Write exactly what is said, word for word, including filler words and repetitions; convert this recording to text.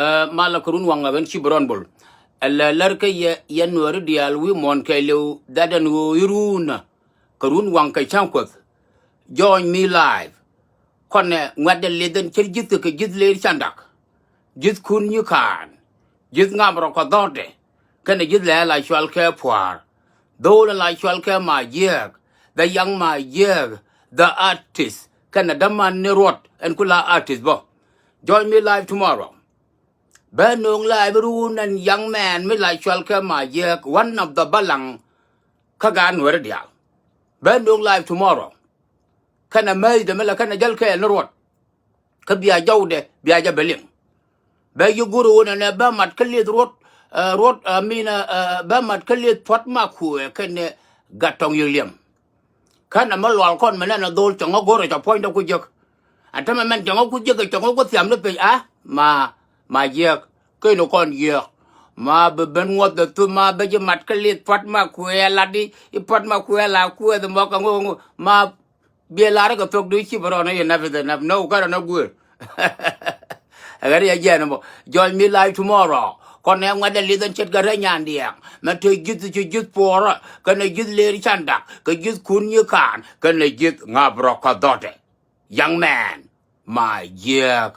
Ɛ, malɛ kɛ run waŋ ɛ ɣän ci bi rɔn bol. Ɛ lɛ lär kä yɛ, yɛ Nuääri diaal wi̱i̱ muɔ̱ɔ̱n kɛɛliw that ɛn ɣöö i̱ run ɛ kɛ run waŋ kɛ cäŋ Kuɔth. Join me live. Kɔnɛ ŋuɛ̈tdɛ lith ɛn cär ji̱thkɛ kɛ ji̱th leer candak, ji̱thkun nyikaan, ji̱th ŋam rɔ kɔ dhɔrdɛ, kɛnɛ ji̱th lɛɛl a cɔal kɛ pua̱a̱r. Dho̱o̱l la cɔal kɛ Majiɛk, the young Majiɛk, the artist, kɛnɛ däman ni ruɔt ɛn ku la artist bä. Join me live tomorrow. Bä no̱o̱ŋ live run ɛn young man mi la cɔal kɛ Majiɛk, one of the balaŋ kä gaat Nuääri diaal. Bä no̱o̱ŋ live tomorrow. Kɛnɛ mɛcdɛ mi la kɛnɛ jäl kɛɛl ni ruɔt. Kä bia jɔwdɛ bia jɛ bɛ liŋ. Bɛ yi go̱r ɣöö nɛnɛ bɛ mat kä lieth ruɔt, ɛ, ruɔt, I mean, ɛ, ɛ, bɛ mat kä lieth Puɔt Makuɛ kɛnɛ Gatɔŋ Yiëk Liɛm. Kä nɛmɛ lual kɔn mi nɛnɛ dho̱o̱l cɛ ŋɔ go̱r ɛ cɛ puɔ̱nydɛ ku jiäk. Ɛn tämɛ mɛn cɛ ŋɔ ku jiäk, cɛ ŋɔ ku thiamni piny, a ma, Majiɛk. Kɛn kɔn jiäk. Ma bi ben ŋuɔth ɛ thup, ma bɛ ji̱ mat kä lieth Puɔt Makuɛ lat i̱, i̱ Puɔt Makuɛ la kuɛth mɔ kɛ ŋo̱o̱ŋ, ma biɛ lar kɛ thok du ci bɛ rɔn i̱, enough is enough. No, kärɛ nɔ guëër. Ɛ ɣän yɛ jiɛn mɔ. Join me live tomorrow. Kɔn ɛ ŋuɛ̈tdɛ lith ɛn ce̱tkɛ rɛy nyandiɛɛŋ. Mɛ te ji̱th ci ji̱th puɔ̱ɔ̱rä, kɛnɛ ji̱th leer candak, kɛ ji̱thkun nyikaan, kɛnɛ ji̱th ŋap rɔ kɔ dhɔtɛ. Young man, Majiɛk,